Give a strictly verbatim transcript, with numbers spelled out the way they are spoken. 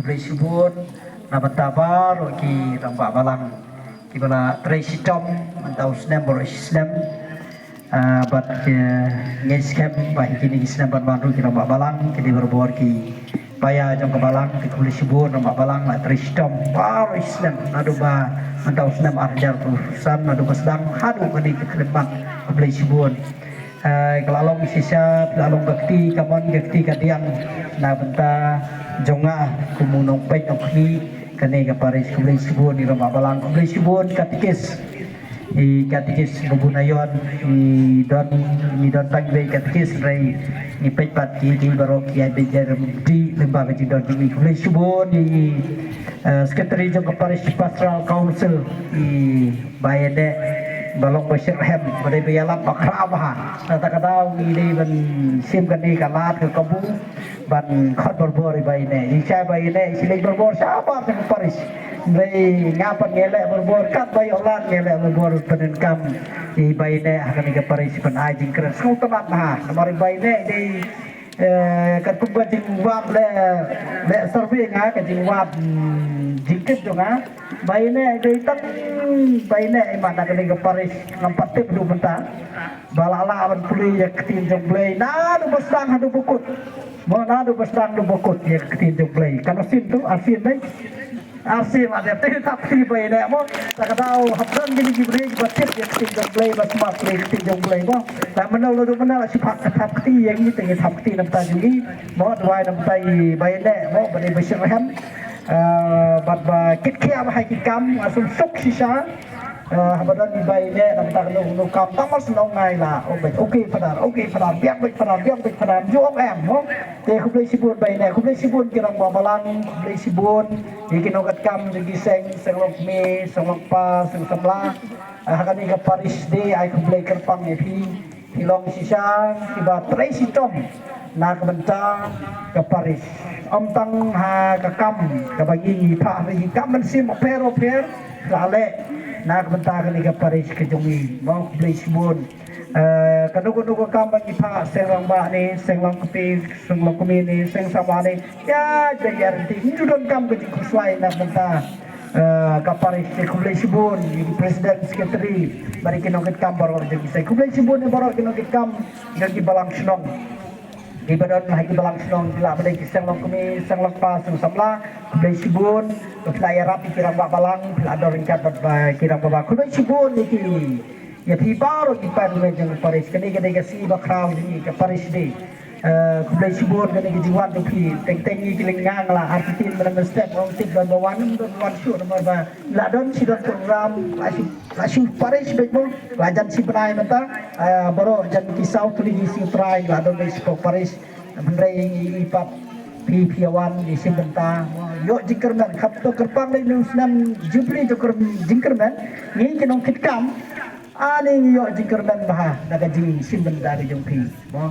Khublei shibun na bynta baroh ki rangbah balang kiba la trei shitom mynta u snem baroh shi snem. Ah, bad, eh, ngi skhem ba ha kine ki snem ban wan ruh ki rangbah balang ki dei barabor ki paia jong ka balang. Te khublei shibun rangbah balang la trei shitom baroh shi snem naduh ba mynta u snem ar hajar arphew san naduh ba sdang haduh kane ka khyllipmat. Khublei shibun. Eh, ka la long shisha, ka la long ka kti kamon ka kti kadiang na bynta jong nga kum u nongpeit nongkhmih kane ka parish. Khublei shibun i rangbah balang, khublei shibun katekis. I katekis Babu Nayon, i don, i don tang i katekis, hynrei ngi peit pat ki, ki baroh ki ai beit jai rympei lyngba ka jingdon jong i. Khublei shibun i, eh, secretary jong ka parish pastoral council, i Bah Ïaneh, ba long ba shitrhem, ba dei ba ïalap ba khraw bha. Na kata ka daw ngi dei ban shim kane ka lad ka kabu ban khot barabor i Bah Ïaneh. I shai Bah Ïaneh, i shilei barabor shabar jong ka parish. Hynrei nga pat ngi leh barabor, katba ïoh lad ngi leh barabor pyndonkam i Bah Ïaneh ha kane ka parish ban ai jingkren sngewtynnat bha. Namar i Bah Ïaneh i dei Eh, katkum ka jingwad leh, leh survey nga, ka jingwad, mm, jingkit jong nga. Bah Ïaneh dei tang, Bah Ïaneh i man na kane ka parish ngam pat tip haduh mynta ba la lah ban pule ïa ka ktien jong U Blei naduh ba sdang haduh ba kut. Mo, naduh ba sdang haduh ba kut ïa ka ktien jong U Blei. Katno sien to, ar sien dei. Ar sien la dep te thap kti Bah Ïaneh mo. Ta ka daw hap don kine ki briew ba tip ïa ka ktien jong U Blei, ba smat ïa ka ktien jong U Blei mo. La mynno la dei mynno la shu thap, thap kti ïa ngi, te ngi thap kti na bynta jong ngi mo, duwai na bynta i Bah Ïaneh mo, ba dei ba shitrhem. Eh, bad ba kit khia bha ha ki kam, nga sngewsuk shisha. Eh, haba don i Bah Ïaneh na bynta kano kano kam, tang mar shu ong nga i la, oh, beit, okay Phadar, okay Phadar, biang beit Phadar, biang beit Phadar, ju ong em mo. Te khublei shibun Bah Ïaneh, khublei shibun ki rangbah balang, khublei shibun ïa ki nongkit kam jong ki seng, seng longkmie, seng longkpa, seng samla. Ah, ha kane ka parish day ai khublei kyrpang ïa phi. Phi long shisha kiba trei shitom na ka bynta ka parish. Ym tang ha ka kam kaba ngi ngi phah, ngi kam mynsiem bapher bapher la leh na ka bynta kane ka parish ka jong ngi. Mo, khublei shibun. Eh, kano kano ka kam ba ngi phah, seng rangbah ne, seng longkmie, seng longkmie ne, seng samla ne, ïa, ïa, ïa, ngi ju donkam ka jingkhuslai na ka bynta, eh, ka parish. Khublei shibun ïa ki president, secretary bad ïa ki nongkit kam baroh jong ki seng. Khublei shibun ïa baroh ki nongkit kam jong ki balang shnong. Kiba don ha ki balang shnong, ki lah ba dei ki seng longkmie, seng longkpa, seng samla. Khublei shibun ba phi la ïarap ïa ki rangbah balang, phi la don ryngkat bad ba ki rangbah balang. Khublei shibun ïa ki, ïa phi baroh ki paidbah jong ka parish. Kane ka dei ka sngi ba khraw jong ngi, ka parish day. Eh, khublei shibun kane ka jingwan jong phi. Teng teng ngi ki lyngnga nga la artatien mynne mynstep, ong tip don ba wan, ym don ba wan shuh namar ba la don shi don program, la shi, la shi parish beit mo, la jan shi bnai mynta. Eh, baroh jan ki saw tylli ki sngi U Trai la don beit shi parish. Hynrei ngi i pat phi, phi wan ngi shim bynta. Ïoh jingkyrmen, khap to kyrpang lei u snem Jubilee jong kyrm-, jingkyrmen. Ngi ki nongkit kam, ani ngi ïoh jingkyrmen bha na ka jingshim bynta ka jong phi. Mo.